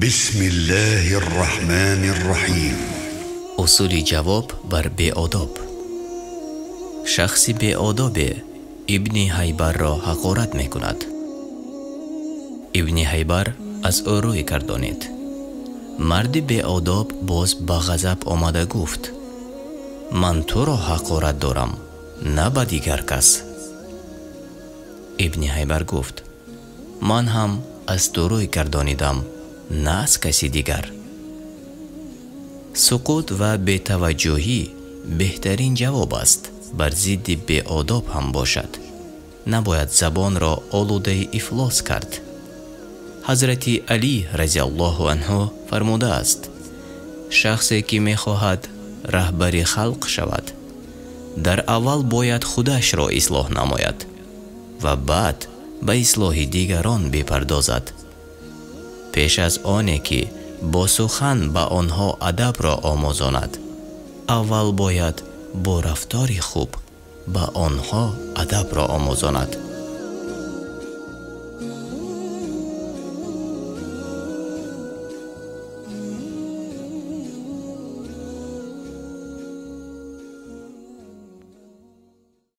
Бисмиллоҳир Роҳманир Роҳим. Усули ҷавоб бар беодоб. Шахси беодобе Ибни Ҳайбарро ҳақорат мекунад. Ибни Ҳайбар аз ӯ рӯй гардонид. Марди беодоб боз ба ғазаб омада гуфт: ман туро ҳақорат дорам, на ба дигар кас. Ибни Ҳайбар гуфт: ман ҳам аз ту рӯй гардонидам, на аз каси дигар. Сукут ва бетаваҷҷӯҳӣ беҳтарин ҷавоб аст, бар зидди беодоб ҳам бошад. Набояд забонро олудаи ифлос кард. Ҳазрати Алӣ разияллоҳу анҳу фармудааст: шахсе ки мехоҳад раҳбари халқ шавад, дар аввал бояд худашро ислоҳ намояд ва баъд ба ислоҳи дигарон бипардозад. Пеш аз оне ки бо сухан ба онҳо адабро омӯзонад, аввал бояд бо рафтори хуб ба онҳо адабро омӯзонад.